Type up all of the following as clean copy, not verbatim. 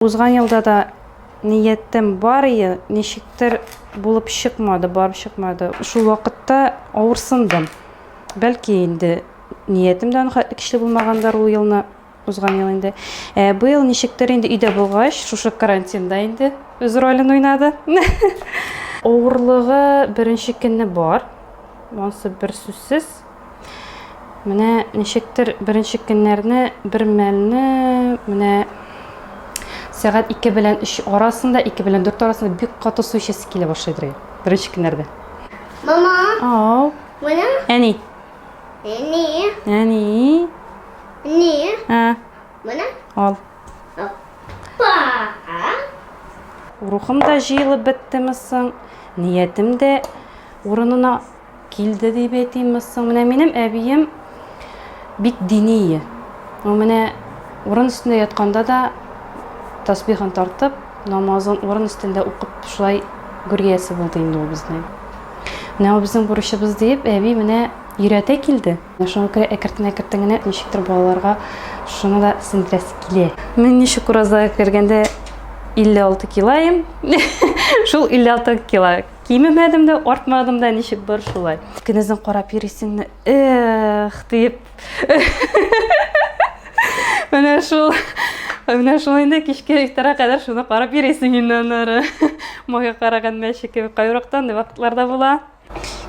Узган елда да ниятем бар ие, ничектер булып чыкмады, барып чыкмады. Шул вакытта авырсындым. Бәлки инде ниятем дә аның хәтле көчле булмагандыр ул елны, узган ел инде. Ә быел ничектер инде өйдә булгач, шушы карантинда инде үз ролен уйнады. Авырлыгы беренче көнне бар. Монсы бер сүзсез. Менә ничектер беренче көннәрне бер мәлне менә сәгать 2 белән 3 арасында, 2 белән 4 арасында бик каты су эчәсе килә башлыйдыр беренче көннәрдә. Мама. Ау. Менә. Әни. Әни. Әни. Әни. А. Менә. Ал. Опа. Рухым да җыелып беттеме соң? Ниятем дә урынына Килде дип әйтимме соң? Менә минем әбием бик дини. Ул менә урын өстендә ятканда да тасбихын тартып, намазын урын өстендә укып, шулай гүр иясе булды инде ул безнең. Менә ул безнең бурычыбыз диеп, әби менә өйрәтә килде. Шуңа күрә әкертен-әкертен генә ничектер балаларга шуны да сеңдерәсе килә. Мин ничек уразага кергәндә 56 килоем. Шул 56 кило Кимемәдем дә, артмадым да, ничек бар шулай. Көнезен карап йөрисеңме? Эх, диеп. Менә шул, менә шул инде кичке ифтарга кадәр шуны карап йөрисең инде аннары. Майга караган мәче кебек кайвакытта андый вакытлар да була.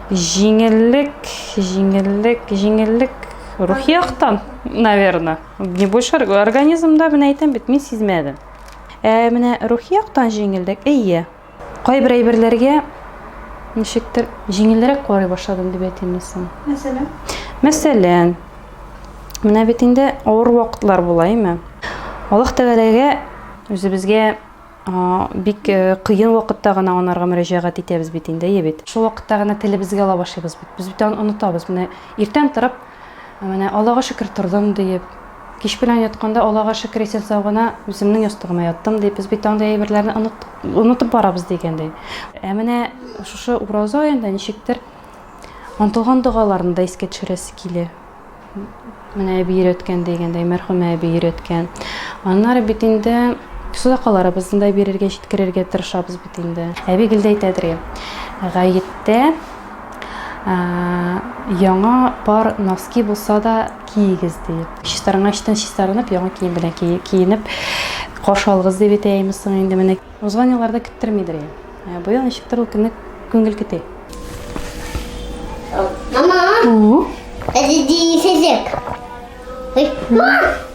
Җиңеллек, җиңеллек, җиңеллек рухи яктан, наверное. Не больше организмда, менә әйтәм бит, мин сизмәдем. Ә менә рухи яктан җиңеллек, әйе. Кайбер әйберләргә ничектер җиңелрәк карый башладым дип әйтимме соң? Мәсәлән? Мәсәлән, менә бит инде авыр вакытлар була, әйме? Аллаһ Тәгаләгә үзебезгә бик э, кыен вакытта гына анарга мөрәҗәгать итәбез бит инде, әйе бит. Шул вакытта гына телебезгә ала башлыйбыз бит. Без бит аны онытабыз. Менә иртән торып, менә Аллага шөкер тордым диеп, кич белән ятканда Аллага шөкер исән-сау гына үземнең ястыгыма яттым дип, без бит андый әйберләрне онытып барабыз дигәндәй. Ә менә шушы ураза аенда ничектер онытылган догаларны да искә төшерәсе килә. Менә әби өйрәткән дигәндәй, мәрхүмә әби өйрәткән. Аннары бит инде садакаларыбызны да бирергә, җиткерергә тырышабыз бит инде. Әби гел дә әйтәдер, гаеттә яңа пар носки булса да киегез диеп. Чистарынгач чистарынып, яңа кием белән киенеп каршы алыгыз дип әйтә соң инде менә. Узган елларда көттермидер инде. Быел ничектер ул көнне күңел көтә. Мама! Это десятик. Мама!